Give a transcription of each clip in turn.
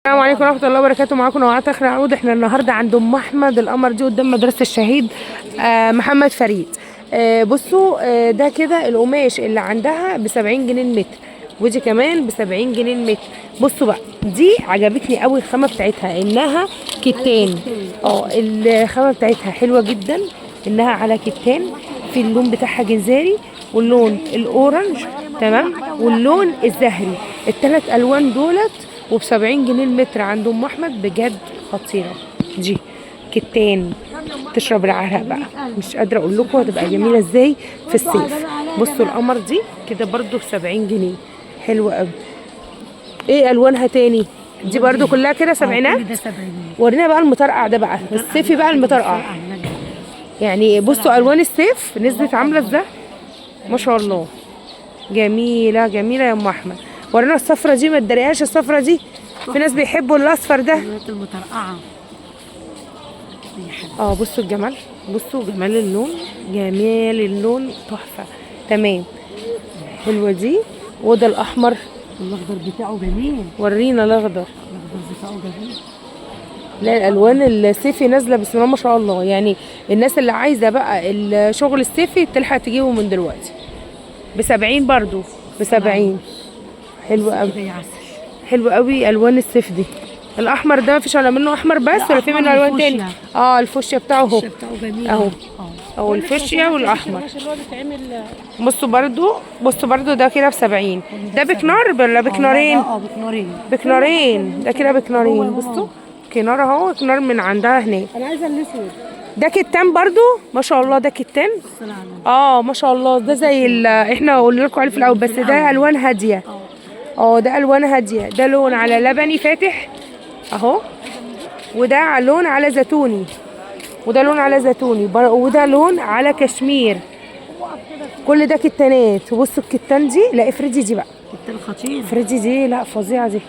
السلام عليكم ورحمة الله وبركاته. معاكم نوعات اخر عود. احنا النهارده عند ام احمد القمر دي قدام مدرسه الشهيد محمد فريد. بصوا، ده كده القماش اللي عندها ب70 جنيه المتر، ودي كمان ب70 جنيه المتر. بصوا بقى، دي عجبتني قوي الخامة بتاعتها انها كتان. الخامة بتاعتها حلوة جدا انها على كتان. في اللون بتاعها جنزاري واللون ال orange، تمام، واللون الزهري، الثلاث الوان دولت، وب70 جنيه المتر عند ام احمد. بجد خطيرة دي، كتان تشرب العرق بقى، مش قادرة اقول لكم هتبقى جميلة ازاي في الصيف. بصوا القمر دي كده برضو ب70 جنيه، حلوة قوي. ايه الوانها تاني؟ دي برضو كلها كده سبعينات. ده سبعينات. ورينا بقى المطرقع ده بقى، الصيفي بقى المطرقع. يعني بصوا الوان الصيف نزلت عامله ازاي، ما شاء الله، جميلة جميلة يا ام احمد. ورينا الصفرة دي، ما تضايقهاش الصفرة دي، في ناس بيحبوا الاصفر ده. الوانات المطرقعه يا حبيبي. بصوا الجمال، بصوا جمال اللون، جمال اللون تحفة. تمام، حلوة دي. وده الاحمر، الاخضر بتاعه جميل. ورينا الاخضر. الاخضر بتاعه جميل. لا الالوان الصيفي نازله بسم الله ما شاء الله، يعني الناس اللي عايزه بقى الشغل الصيفي تلحق تجيبه من دلوقتي. ب70 برضو، ب70. حلو قوي. كده يا عسل. حلو قوي الوان الصيف دي. الاحمر ده مفيش ولا منه احمر بس لا، ولا في أحمر منه الوان والفوشيا. تاني؟ الفوشيا بتاعه اهو. الشيا بتاعه جميل. أهو. اهو الفوشيا والاحمر. بصوا برضو، بصوا برضو ده كده ب70. ده بكنار ولا بكنارين؟ بكنارين. بكنارين، ده كده بكنارين. بصوا كنار اهو، كنار من عندها هناك. انا عايزه الاسود. ده كتان برضو ما شاء الله، ده كتان. ما شاء الله، ده زي احنا قلنا لكم عليه في الاول، بس ده الوان هادية. ده الوان هادية. ده لون على لبني فاتح اهو، وده لون على زيتوني، وده لون على زيتوني، وده لون على كشمير. كل ده كتانات. وبصوا الكتان دي، لا افردي دي بقى، كتان خطير. افردي دي، لا فظيعة دي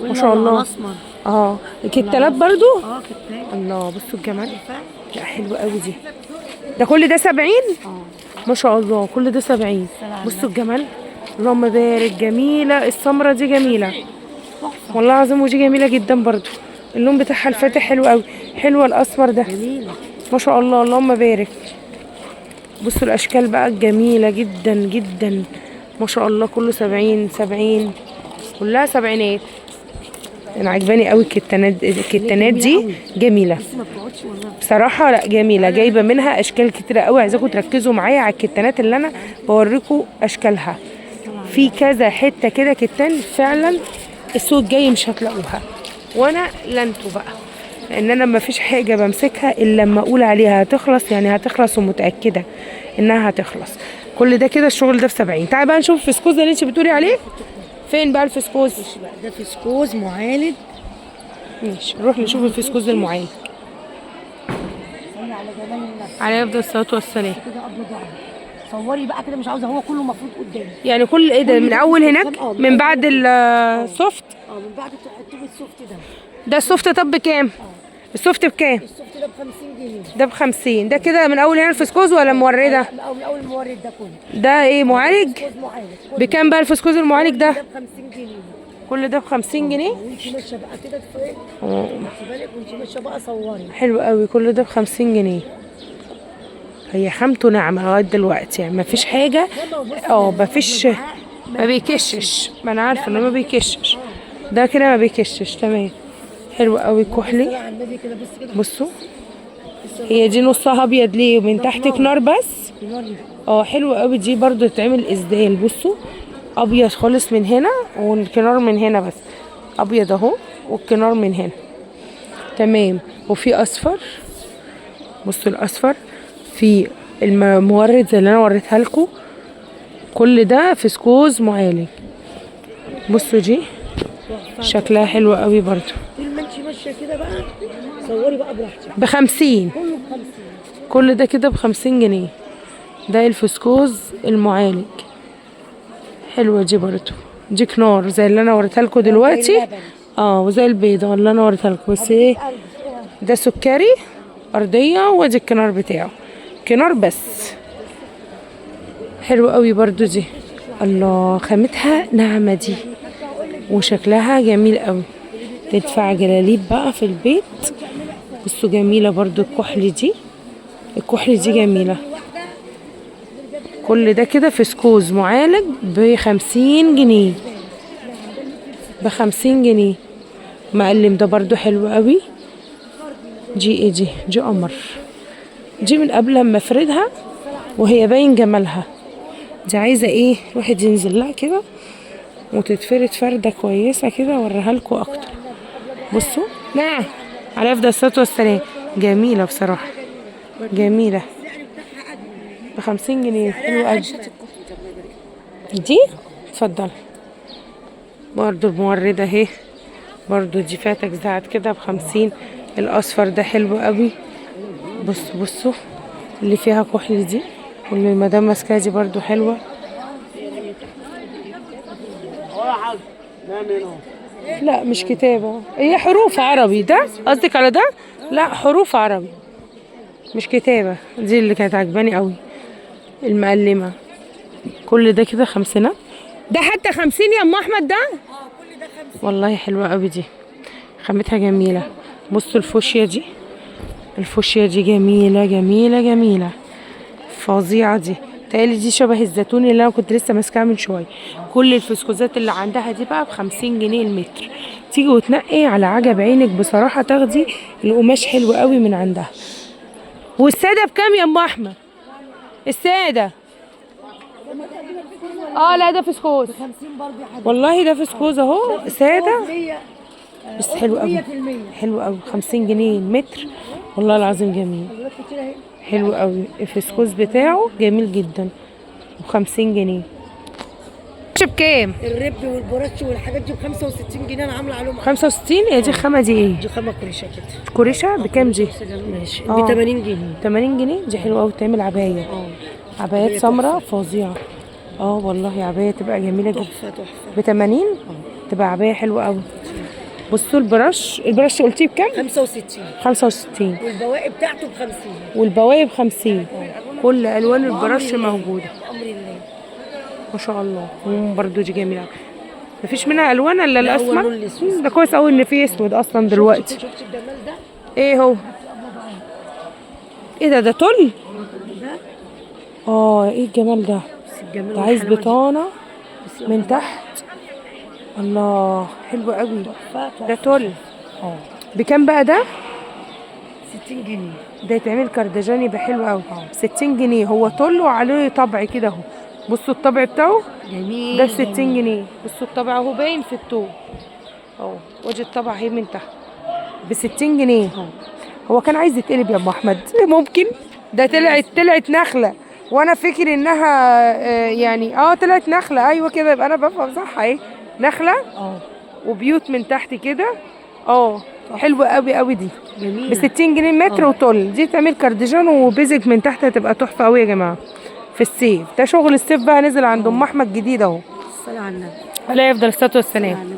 ما شاء الله. الاسمر. الكتانات برضو. كتان. الله، بصوا الجمال، لا حلوة قوي دي. ده كل ده 70؟ ما شاء الله، كل ده 70. بصوا الجمال، اللهم بارك. جميلة السمرة دي، جميلة والله العظيم. ودي جميلة جدا برضو، اللون بتاعها الفاتح حلو قوي. حلوة الاسمر ده، جميلة ما شاء الله، اللهم بارك. بصوا الاشكال بقى الجميلة جدا جدا ما شاء الله. كله 70 70، كلها سبعينات. انا عجباني قوي الكتانات، الكتانات دي جميلة بس ما بتقعدش والله بصراحة. لا جميلة، جايبه منها اشكال كتيرة قوي. عايزاكم تركزوا معايا على الكتانات اللي انا بوريكم اشكالها. في كذا حتة كده كتان فعلا السوق الجاي مش هتلاقوها. وانا لا انتوا بقى، لان انا ما فيش حاجة بمسكها الا لما اقول عليها هتخلص، يعني هتخلص، ومتاكده انها هتخلص. كل ده كده الشغل ده ب70. تعالي بقى نشوف الفسكوز اللي انت بتقولي عليه. فين بقى الفسكوز؟ ده فسكوز معالج. ماشي، نروح نشوف الفسكوز المعالج. صلي على جمال النفس. عليه افضل الصلاة والسلام. كده ابيض واحمر. صوري بقى كده، مش عاوزه، هو كله مفروض قدامي. يعني كل ايه ده من اول هناك، من بعد ال soft؟ من بعد الطوب ال soft ده. ده ال soft. طب بكام ال soft؟ بكام ال soft ده ب 50 جنيه. ده ب50. ده كده من اول هنا الفسكوز ولا مورده؟ من اول المورد ده كله. ده ايه، معالج؟ فسكوز معالج. بكام بقى الفسكوز المعالج ده؟ ده ب 50 جنيه. كل ده ب50 جنيه. وانت ماشية بقى كده خدي بالك، وانت ماشية بقى صوري. حلو قوي، كل ده ب50 جنيه. هي خامته ناعمة لغاية دلوقتي، يعني مفيش حاجة. مفيش، ما بيكشش. ما انا عارفه انه ما بيكشش، ده كده ما بيكشش. تمام، حلو قوي كحلي. على النبي كده، بص كده. بصوا هي دي نصها ابيض ليه ومن تحت كنار بس. حلو قوي دي برضو، تتعمل اسدال. بصوا ابيض خالص من هنا والكنار من هنا بس، ابيض اهو والكنار من هنا. تمام. وفي اصفر، بصوا الاصفر في المورد زي اللي انا وريتها لكم. كل ده فسكوز معالج. بصوا دي شكلها حلو قوي برضو. طول ما انت ماشية كده بقى صوري بقى براحتك. ب50. كله ب50. كل ده كده ب50 جنيه. ده الفسكوز المعالج. حلوة دي برضو، دي كنار زي اللي انا وريتها لكم دلوقتي. وزي البيضة اللي انا وريتها لكم، بس ايه ده سكري ارضية، وادي الكنار بتاعه كنار بس. حلو قوي برضو دي. الله، خامتها ناعمة دي وشكلها جميل قوي. تدفع جلاليب بقى في البيت. بصوا جميلة برضو الكحل دي، الكحل دي جميلة. كل ده كده فسكوز معالج ب50 جنيه، ب50 جنيه. مقلم ده برضو حلو قوي. دي ايه دي؟ دي قمر، دي من قبل لما افردها وهي باين جمالها. دي عايزه ايه؟ الواحد ينزل لها كده وتتفرد فرده كويسة كده، اوريها لكم اكتر. بصوا نعم، على افضل الصلاة والسلام. جميلة بصراحة، جميلة ب50 جنيه، حلو قوي دي. اتفضل. برضو المورده اهي، برضو دي فيها تجزيعات كده ب50. الاصفر ده حلو قوي. بصوا بصوا اللي فيها كحل دي، واللي المدام ماسكاها دي برضو حلوة. لا مش كتابه، هي حروف عربي. ده قصدك على ده؟ لا حروف عربي مش كتابه. دي اللي كانت عجباني قوي، المقلمه. كل ده كده 50، ده حتى 50 يا ام احمد ده. كل ده 50 والله حلوة قوي دي، خامتها جميلة. بصوا الفوشيا دي، الفوشيا دي جميلة جميلة جميلة فظيعة دي. تقالي دي شبه الزيتون اللي انا كنت لسه ماسكاها من شوية. كل الفسكوزات اللي عندها دي بقى ب50 جنيه المتر. تيجي وتنقي على عجب عينك بصراحة، تاخدي القماش حلو قوي من عندها. والسادة بكام يا ام احمد؟ السادة لا ده فسكوز 50 برضه يا حبيبي. والله ده فسكوز اهو ساده، بس حلو قوي، 100%. حلو قوي. 50 جنيه المتر، والله العظيم جميل، حلو قوي. الفسكوز بتاعه جميل جدا، و50 جنيه. بكام؟ الرب والبرش والحاجات دي ب 65 جنيه، انا عامله عليهم 65. هي دي الخامة دي ايه؟ دي خامة كريشه كده. كريشه بكام دي؟ ماشي ب 80 جنيه. 80 جنيه دي حلوة قوي، تعمل عباية، عبايات سمراء فظيعة. والله عباية تبقى جميلة جدا، تحفة تحفة. ب 80 تبقى عباية حلوة قوي. بصوا البرش، البرش قلتيه بكام؟ 65. 65. والبواقي بتاعته ب 50. والبواقي ب 50. كل الوان البرش موجودة بأمر الله ما شاء الله. برضو دي جميلة، مفيش منها الوان الا الاسمر. ده كويس قوي ان في اسود اصلا دلوقتي. شفتي الجمال ده؟ ايه هو؟ ايه ده؟ ده تل؟ ايه الجمال ده؟ ده عايز بطانه من تحت. الله حلو قوي ده تل. بكام بقى ده؟ 60 جنيه. ده يتعمل كردجان يبقى حلو قوي. 60 جنيه. هو تل وعليه طبع كده اهو. بصوا الطبع بتاعه جميل ده ب 60 جنيه. بصوا الطبع اهو باين في التوب اهو، وجه الطبع اهي من تحت ب 60 جنيه. هو كان عايز يتقلب يا ام احمد، ممكن ده طلعت نخله، وانا فكر انها يعني طلعت نخله. ايوه كده، يبقى انا بفهم صح. اهي نخله وبيوت من تحت كده. حلوة قوي قوي دي جميلة ب 60 جنيه متر. وطل دي تعمل كارديجان وبيزك من تحت، هتبقى تحفة قوي يا جماعة في الصيف. ده شغل الصيف بقى، نزل عند ام احمد جديد اهو. الصلاة على النبي، عليه افضل الصلاة والسلام.